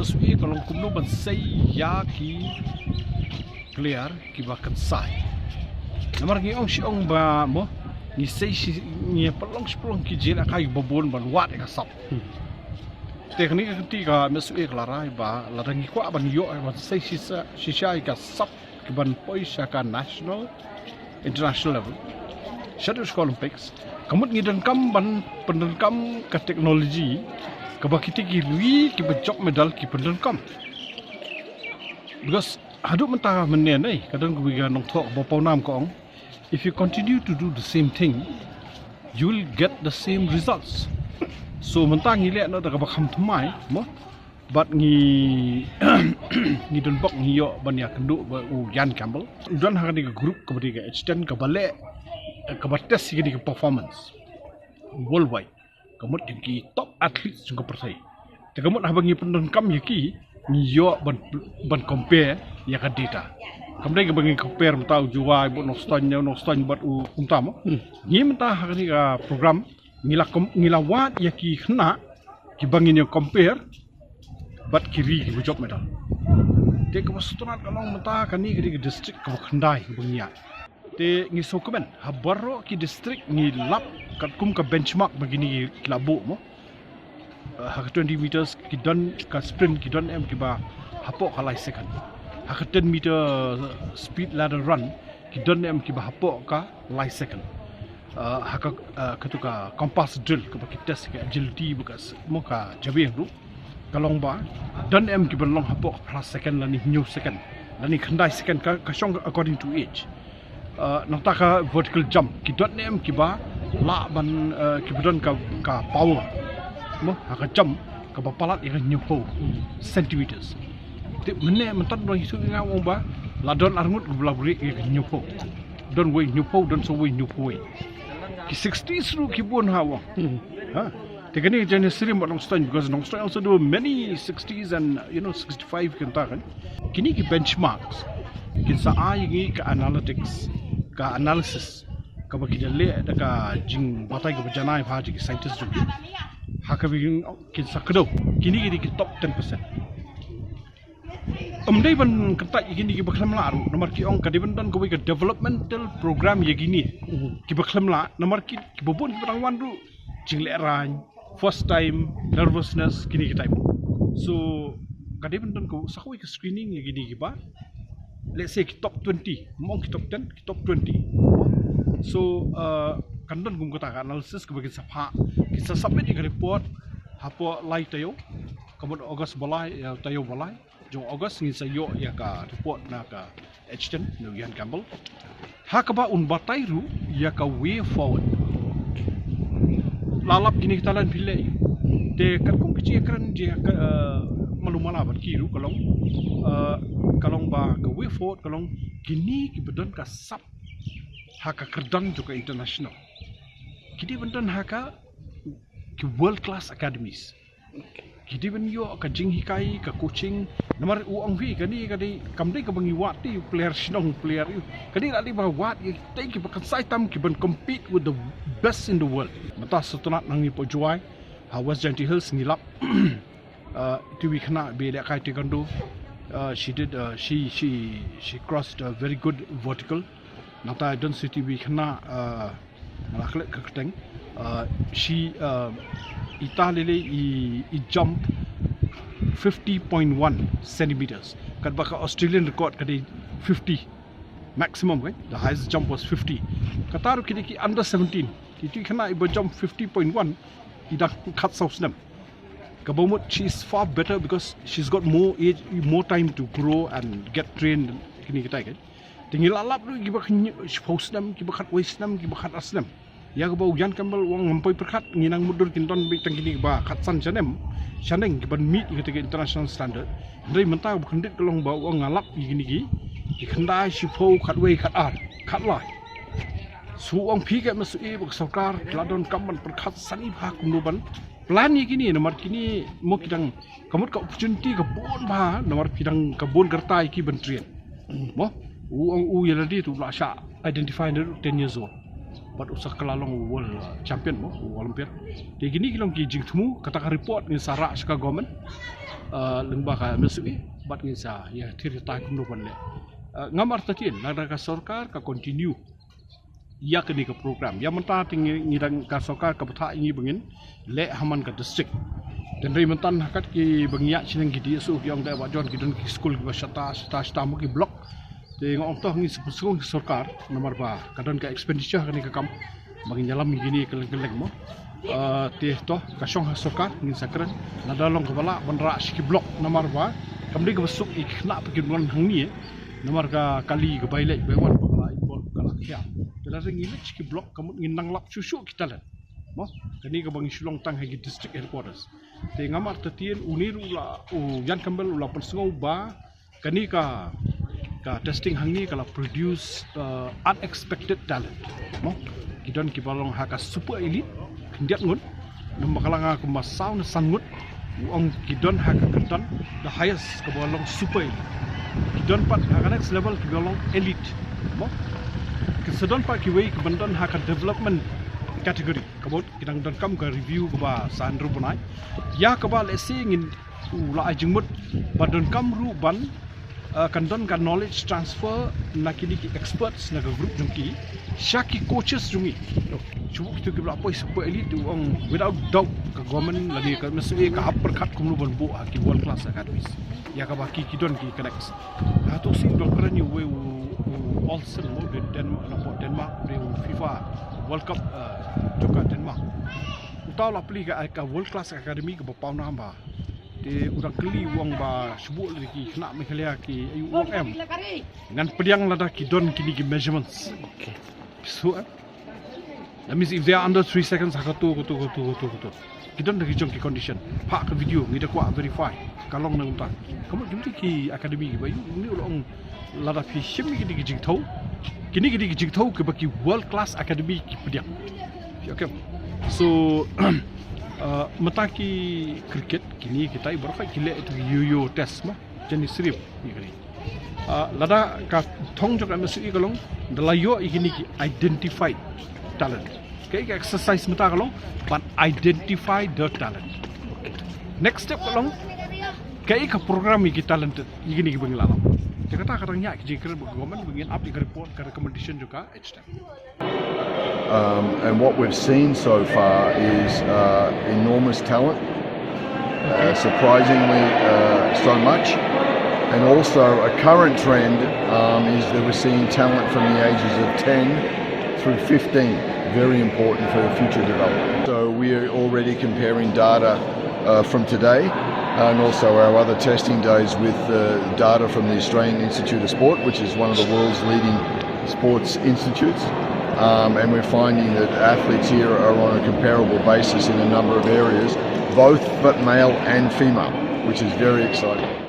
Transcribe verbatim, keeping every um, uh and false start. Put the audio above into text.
Sui ka long kumno ban sei ïa ki player kiba kynsai. Namar ngi ong shi ong ba mo ngi sei shi ngi pynlong shi pynlong ki jingïalehkai ba bun ban wad ïa ka sap. Te kane ka kti ka me sui ka la rai ba lada ngi kwah ban ïoh ban sei shisha shisha ïa ka sap kiban poi sha ka national, international level, shaduh sha ka Olympics. Ka mut ngi donkam ban pyndonkam ka technology kaba kita ki ri kiba jop medal ki pyndonkam. Because haduh mynta mynne ne ka don kawei ka nongthoh ba pawnam ka ong, if you continue to do the same thing, you will get the same results. So mynta ngi leh noh da kaba kham thymmai mo, bad ngi ngi don bok ngi ïoh ban ïakynduh bad u Ian Campbell. U don ha kane ka group kaba dei ka H ten kaba leh kaba test ïa kane ka performance worldwide. Ka mut jong ki top athletes jong ka pyrthei. Te ka mut haba ngi pyndonkam ïa ki ngi ïoh ban ban compare ïa ka data. Kam dei kaba ngi compare mynta u Jowai bad u Nongstoiñ, u Nongstoiñ bad u kumta mo. Ngi mynta ha kane ka program ngi la ngi la wad ïa ki khynnah kiba ngin ïa compare bad ki ri kiba jop medal. Te kaba sngewtynnat ka long mynta kane ka dei ka district kaba khyndai kaba ngi ïaid. Te ngi sngewkmen ha baroh ki district ngi lap katkum ka benchmark ba kine ki la buh mo. Ha ka twenty meters ki don ka sprint ki don em kiba hapoh ka lai second. Ha ka ten meter speed ladder run ki don em kiba hapoh ka lai second. Ha ka katu ka compass drill kaba ki test ka agility ba ka mo ka jabieng ruh ka long ba don em kiba long hapoh ka phra second lane hynñiew second lane khyndai second ka shong according to age. Nangta ka vertical jump ki don em kiba lah ban kiba don ka ka power mo ha ka jump kaba palat ïa ka hynñiewphew centimeters. Te mynne mynta don ïa nga ong ba la don arngut kiba la bri ïa ka hynñiewphew. Don wei hynñiewphew don sa wei hynñiewphew wei. Ki sixties ruh ki bun ha wang. Ha. Te kane ka jaiñ siri mo Nongstoiñ because Nongstoiñ also do many sixties and you know sixty-five kynta kan. Kine ki benchmarks kin sa ai ngi ka analytics ka analysis kaba ki da leh da ka jingbatai kaba janai bha jong ki scientist jong ki. Ha kaba kin sa kdew kine ki dei ki top ten percent. Ym dei ban kyntait ïa kine kiba khlem lah ruh namar ki ong ka dei ban don kawei ka developmental program ïa kine kiba khlem lah namar ki kiba bun kiba dang wan ruh jinglehrain, first time, nervousness kine ki type. So ka dei ban don ka sa kawei ka screening ïa kine kiba let's say ki top twenty, ym ong ki top ten, ki top twenty. So kan don kum kata ka analysis kaba kin sa phah kin sa submit ïa ka report hapoh lai taïew. Ka mut August ba lai, taïew ba lai jong August ngin sa ïoh ïa ka report na ka H ten na u Ian Campbell. Ha kaba un batai ruh ïa ka way forward. La lap kine ki talent phi leh. Te katkum ki jingkren jingkren malu mala bad ki ruh ka long ka long ba ka way forward ka long kine kiba don ka sap ha ka kyrdan jong ka international. Ki dei ban don ha ka ki world class academies. Ki dei ban ïoh ka jinghikai ka coaching. Namar u ong hi kane ka dei kam dei kaba ngi wad te player shnong player ïa kane la dei ba wad ïa tei kiba kynsai tam kiban compete with the best in the world. Mynta sngewtynnat nangne hapoh Jowai ha West Jaintia Hills ngi lap ïa iwei i khynnah ba lehkai taekwondo. She did she she she crossed a very good vertical. Nangta don sa iwei i khynnah nga la klet ka kyrteng. Shi ita lei lei i jump fifty point one centimeters. Katba ka Australian record ka dei fifty maximum, right? The highest jump was fifty. Kata ruh ki dei ki under seventeen. Ki tu i khynnah iba jump fifty point one i dang khatsaw snem. Kaba mut she is far better because she's got more age, more time to grow and get trained. Kine kitai kan. Te ngi la lap ruh kiba shiphew snem, kiba khatwei snem, kiba khatar snem. Ïa kaba u Ian Campbell u ong ngam poi pyrkhat ngi nang mutdur kin don beit tang kine kiba khatsan snem. Shaneng kiban meet ïa kata ka international standard. Hynrei mynta kaba khyndiat ka long ba u ong nga lap ïa kine ki khyndai, shiphew, khatwei, khatar, khatlai. Su ong phi ka ma su e ba ka sorkar la don kam ban pyrkhat sani bha kumno ban plan ïa kine namar kine mo ki dang ka mut ka opportunity ka bun bha namar ki dang ka bun ka rta ïa ki ban train. Mo u ong u ïa lade tu la sha identify na ten years old. Bad u sa ka la long world champion mo u Olympian. Te kine ki long ki jingthmu kata ka report ngin sa rah sha ka government. uh, lyngba ka M S U E, bad ngin sa ïa thied ïa ta kumno ban leh. Uh, ngam artatien, lada ka sorkar ka continue ïa kane ka program. Ïa mynta te ngi, ngi dang, ka sorkar ka bthah ïa ngi ba ngin leh ha man ka district. Te hynrei mynta ha kat kiba ngi ïa shnong ki D S O ki ong da ba jon ki don ki skul kiba shata, shata, shata mo ki block. Te nga ong to ngin sa pynsngew ki sorkar namar ba ka don ka expenditure ha kane ka kam. Ba ngin ïalam ïa kine kylleng kylleng mo. Ah, te to ka shong ha sorkar ngin sa kren. Lada long kaba lah ban rah sha ki block namar ba kam dei kaba suk ïa ki khynnah ba kin wan hangne. Namar ka kali ka bai leit bai wan ba ka la involve ka la khia. Te lada ngi leit sha ki block ka mut ngin nang lap shuh shuh ki talent. Mo, kane kaba ngi shu long tang ha ki district headquarters. Te ngam artatien une ruh u la, u Jan Campbell u la pynsngew ba kane ka, ka testing hangne ka la produce, uh, unexpected talent. Mo, ki don kiba long ha ka super elite khyndiat ngut, namar ka la nga kumba saw ne san ngut. U ong ki don ha ka kyrdan the highest kaba long super elite. Ki don pat ha ka next level kiba long elite. Mo, ki sa don pat kiwei kiban don ha ka development category. Ka mut ki dang donkam ka review kaba sa hynriew bnai. Ïa kaba lehse ngin, u la ai jingmut ba donkam ruh ban, uh, kan don ka knowledge transfer na kine ki experts na ka group jong ki sha ki coaches jong ngi. Shu buh kito kiba la poi super elite, u ong without doubt ka government lane ka M S U E ka hap pyrkhat kumno ban buh ha ki world class academies. Ïa kaba ki, ki don ki connects. Hato shu dang kren ïa uwei u, u Olsen mo, u dei Denmark, na pdeng Denmark, u dei u FIFA World Cup, eh, jong ka Denmark. Uta u la plie ka, ka world class academy kaba pawnam bha. Te u dang kylli u ong ba shu buh lei ki khynnah Meghalaya ki, aïu, u ong em. Ngan pdiang lada ki don kine ki measurements. Okay. Shu, eh? That means if they are under three seconds, ha kato, kato, kato, kato, kato. Ki don da ki jong ki condition. Phah ka video, ngi da kwah verify. Ka long na kumta. Ka mut kine ki academy kiba ïoh, ngi u la ong lada phi shim kine ki jingthaw. Kine, kine ki jingthaw kiba ki world class academy ki pdiang. Okay. So, uh, mynta ki cricket, kine kita i baroh ki leh ïa ki yo-yo test mo. Jani syriem, ïa kane. Ah, lada ka thong jong ka M S U E ka long, da la ïoh ïa kine ki identified talent. Kaei ka exercise mynta ka long, ban identify the talent. Next step ka long, kaei ka program ïa ki talented, ïa kine kiba ngi la lam. Te kata ka dang ïa ki jingkren bad ka government, ba ngin ap ïa ka report, ka recommendation jong ka, each time. Um, and what we've seen so far is, uh, enormous talent, uh, surprisingly, uh, so much. And also, a current trend, um, is that we're seeing talent from the ages of ten through fifteen. Very important for future development. So we are already comparing data, uh, from today, and also our other testing days with, uh, data from the Australian Institute of Sport, which is one of the world's leading sports institutes. Um, and we're finding that athletes here are on a comparable basis in a number of areas, both but male and female, which is very exciting.